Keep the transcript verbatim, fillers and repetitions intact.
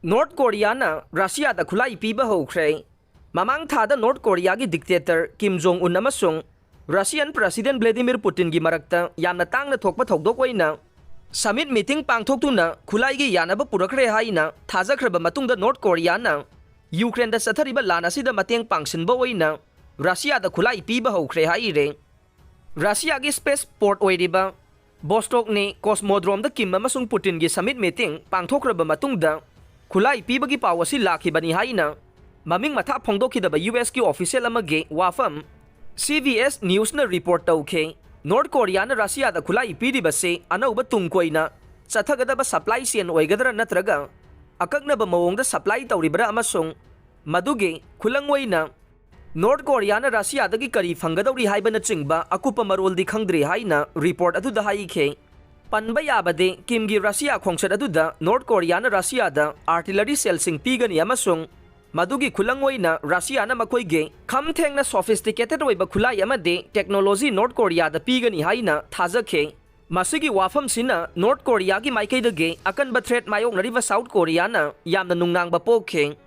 North ꯀꯣꯔꯤꯌꯥꯅ ꯔꯁꯤꯌꯥꯗ ꯈꯨꯠꯂꯥꯏ ꯄꯤꯕ ꯍꯧꯈ꯭ꯔꯦ꯫ ꯃꯃꯥꯡ ꯊꯥꯗ ꯅꯣꯔꯠ ꯀꯣꯔꯤꯌꯥꯒꯤ dictator ꯀꯤꯝ ꯖꯣꯡ ꯎꯟ ꯑꯃꯁꯨꯡ ꯔꯁꯤꯌꯥꯟ President Vladimir Putinꯒꯤ ꯃꯔꯛꯇ ꯌꯥꯝꯅ ꯇꯥꯡꯅ ꯊꯣꯛꯄ ꯊꯧꯗꯣꯛ ꯑꯣꯏꯅ summit meeting ꯄꯥꯡꯊꯣꯛꯇꯨꯅ ꯈꯨꯠꯂꯥꯏꯒꯤ ꯌꯥꯅꯕ ꯄꯨꯔꯛꯈ꯭ꯔꯦ ꯍꯥꯏꯅ ꯊꯥꯖꯈ꯭ꯔꯕ ꯃꯇꯨꯡꯗ, ꯅꯣꯔꯠ ꯀꯣꯔꯤꯌꯥꯅ ꯌꯨꯀ꯭ꯔꯦꯟꯗ ꯆꯠꯊꯔꯤꯕ ꯂꯥꯟ ꯑꯁꯤꯗ ꯃꯇꯦꯡ ꯄꯥꯡꯁꯤꯟꯕ ꯑꯣꯏꯅ ꯔꯁꯤꯌꯥꯗ ꯈꯨꯠꯂꯥꯏ ꯄꯤꯕ ꯍꯧꯈ꯭ꯔꯦ ꯍꯥꯏꯔꯦ꯫ ꯔꯁꯤꯌꯥꯒꯤ space port ꯑꯣꯏꯔꯤꯕ ꯕꯣꯁꯇꯣꯛꯅꯤ ꯀꯣꯁꯃꯣꯗ꯭ꯔꯣꯝꯗ ꯀꯤꯝ ꯑꯃꯁꯨꯡ ꯄꯨꯇꯤꯟꯒꯤ summit meeting ꯄꯥꯡꯊꯣꯛꯈ꯭ꯔꯕ ꯃꯇꯨꯡꯗ, ꯈꯨꯠꯂꯥꯏ ꯄꯤꯕꯒꯤ ꯄꯥꯎ ꯑꯁꯤ ꯂꯥꯛꯈꯤꯕꯅꯤ ꯍꯥꯏꯅ ꯃꯃꯤꯡ ꯃꯊꯥ ꯐꯣꯡꯗꯣꯛꯈꯤꯗꯕ ꯌꯨ ꯑꯦꯁꯀꯤ official ꯑꯃꯒꯤ ꯋꯥꯐꯝ ꯁꯤ ꯕꯤ ꯑꯦꯁ ꯅ꯭ꯌꯨꯁꯅ report ꯇꯧꯈꯤ꯫ ꯅꯣꯔꯠ ꯀꯣꯔꯤꯌꯥꯅ ꯔꯁꯤꯌꯥꯗ ꯈꯨꯠꯂꯥꯏ ꯄꯤꯔꯤꯕꯁꯤ ꯑꯅꯧꯕ ꯇꯨꯡ ꯀꯣꯏꯅ ꯆꯠꯊꯒꯗꯕ supply chain ꯑꯣꯏꯒꯗ꯭ꯔꯥ ꯅꯠꯇ꯭ꯔꯒ ꯑꯀꯛꯅꯕ ꯃꯑꯣꯡꯗ supply ꯇꯧꯔꯤꯕ꯭ꯔꯥ ꯑꯃꯁꯨꯡ ꯃꯗꯨꯒꯤ ꯈꯨꯂꯪ ꯑꯣꯏꯅ ꯅꯣꯔꯠ ꯀꯣꯔꯤꯌꯥꯅ ꯔꯁꯤꯌꯥꯗꯒꯤ ꯀꯔꯤ ꯐꯪꯒꯗꯧꯔꯤ ꯍꯥꯏꯕꯅꯆꯤꯡꯕ ꯑꯀꯨꯞꯄ ꯃꯔꯣꯜꯗꯤ ꯈꯪꯗ꯭ꯔꯤ ꯍꯥꯏꯅ report ꯑꯗꯨꯗ ꯍꯥꯏꯈꯤ꯫ ꯄꯟꯕ ꯌꯥꯕꯗꯤ, ꯀꯤꯝꯒꯤ ꯔꯁꯤꯌꯥ ꯈꯣꯡꯆꯠ ꯑꯗꯨꯗ ꯅꯣꯔꯠ ꯀꯣꯔꯤꯌꯥꯅ ꯔꯁꯤꯌꯥꯗ artillery shellꯁꯤꯡ ꯄꯤꯒꯅꯤ ꯑꯃꯁꯨꯡ ꯃꯗꯨꯒꯤ ꯈꯨꯂꯪ ꯑꯣꯏꯅ ꯔꯁꯤꯌꯥꯅ ꯃꯈꯣꯏꯒꯤ ꯈꯝ ꯊꯦꯡꯅ sophisticated ꯑꯣꯏꯕ ꯈꯨꯠꯂꯥꯏ ꯑꯃꯗꯤ technology ꯅꯣꯔꯠ ꯀꯣꯔꯤꯌꯥꯗ ꯄꯤꯒꯅꯤ ꯍꯥꯏꯅ ꯊꯥꯖꯈꯤ꯫ ꯃꯁꯤꯒꯤ ꯋꯥꯐꯝꯁꯤꯅ ꯅꯣꯔꯠ ꯀꯣꯔꯤꯌꯥꯒꯤ ꯃꯥꯏꯀꯩꯗꯒꯤ ꯑꯀꯟꯕ threat ꯃꯥꯌꯣꯛꯅꯔꯤꯕ ꯁꯥꯎꯠ ꯀꯣꯔꯤꯌꯥꯅ ꯌꯥꯝꯅ ꯅꯨꯡꯅꯥꯡꯕ ꯄꯣꯛꯈꯤ꯫